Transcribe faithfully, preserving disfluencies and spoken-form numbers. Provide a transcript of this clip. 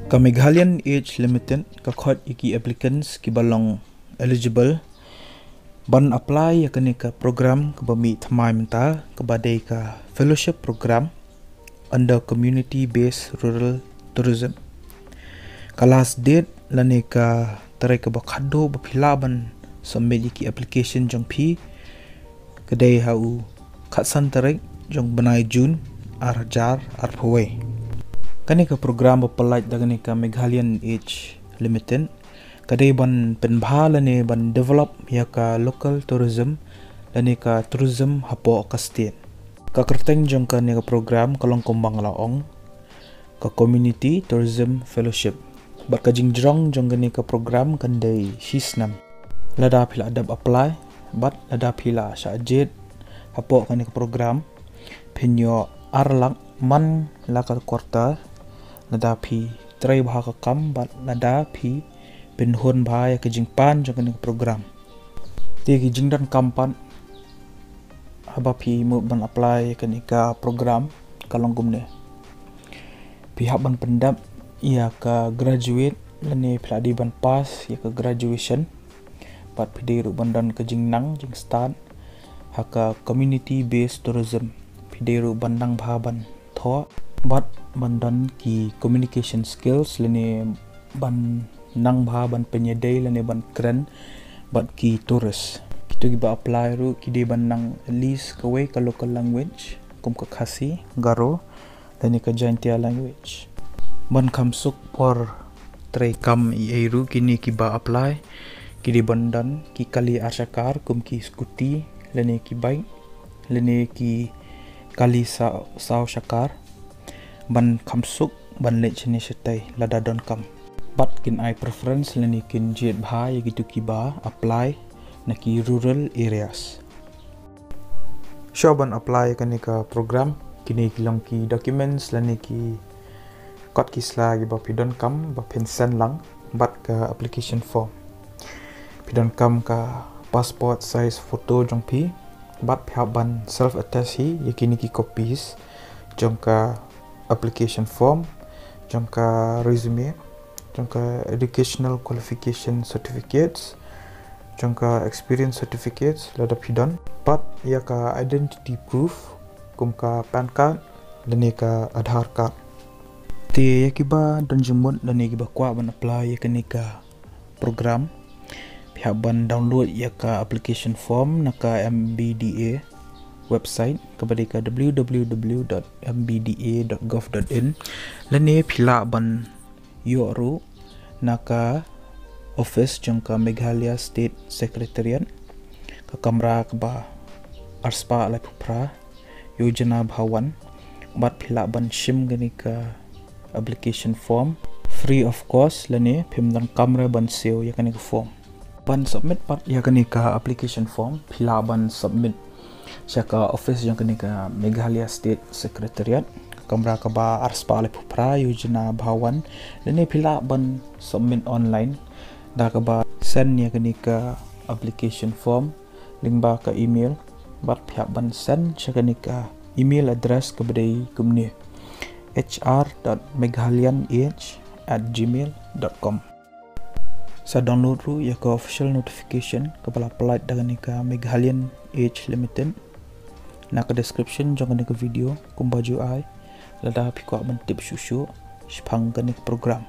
Ka Meghalayan Age Limited ka khot ïa ki applicants kiba long eligible ban apply ïa kane ka program kaba mih thymmai mynta, kaba dei ka fellowship program under community based rural tourism. Ka last date lane ka tarik kaba khatduh ba phi lah ban submit ïa ki application jong phi ka dei ha u khatsan tarik jong bnai June ar hajar arphew wei. Kane ka program ba pyllait da kane ka Meghalayan Age Limited ka dei ban pynbha lane ban develop ïa ka local tourism lane ka tourism hapoh ka state. Ka kyrteng jong kane ka program ka long kumba nga la ong, ka Community Tourism Fellowship. Bad ka jingjrong jong kane ka program kan dei shi snem. Lada phi la dep apply bad lada phi la shah jied hapoh kane ka program, phin ïoh ar lak man la ka quarter lada phi trei bha ka kam bad lada phi pynhun bha ïa ka jingpan jong kane ka program. Te ki jingdonkam pat haba phi mut ban apply ïa kane ka program ka long kumne. Phi hap ban pyndep ïa ka graduate lane phi la dei ban pass ïa ka graduation. Bad phi dei ruh ban don ka jingnang jingstad ha ka community based tourism. Phi dei ruh ban nang bha ban thoh bad ban don ki communication skills lane ban nang bha ban pynïadei lane ban kren bad ki tourist. Kito kiba apply ruh ki dei ban nang at least kawei ka local language kum ka Khasi, Garo lane ka Jaintia language. Ban kham suk por trei kam ei ei ruh kine kiba apply ki dei ban don ki kali ar shakar kum ki scooty lane ki bike lane ki kali sa-, saw shakar ban kham suk ban leit shane shatei lada donkam. Bad kin ai preference lane kin jied bha ïa kito kiba apply na ki rural areas. Shuwa ban apply ïa kane ka program, kine ki long ki documents lane ki kot ki sla kiba phi donkam ba phin send lang bad ka application form. Phi donkam ka passport size photo jong phi bad phi hap ban self attest hi ïa kine ki copies jong ka application form, jong ka resume, jong ka educational qualification certificates, jong ka experience certificates lada phi don, bad ïa ka identity proof kum ka PAN card lane ka Aadhaar card. Te ïa kiba don jingmut lane kiba kwah ban apply ïa kane ka program, phi hap ban download ïa ka application form na ka M B D A website kaba dei ka W W W dot M B D A dot gov dot in lane phi lah ban ïoh ruh na ka office jong ka Meghalaya State Secretariat, ka kamra kaba arspah laiphew phra, Yojana Bhawan, bad phi lah ban shim kane ka application form free of cost lane phim donkam re ban siew ïa kane ka form. Ban submit pat ïa kane ka application form phi lah ban submit sha ka office jong kane ka Meghalaya State Secretariat, ka kamra kaba arspah laiphew phra, Yojana Bhawan, lane phi lah ban submit online da kaba send ïa kane ka application form lyngba ka email, bad phi hap ban send sha kane ka email address kaba dei kumne: H R dot meghalayanage at gmail dot com. Sa download ruh ïa ka official notification kaba la pyllait da kane ka Meghalayan Age Limited na ka description jong kane ka video kumba ju ai, lada phi kwah ban tip shuh shuh shaphang kane ka program.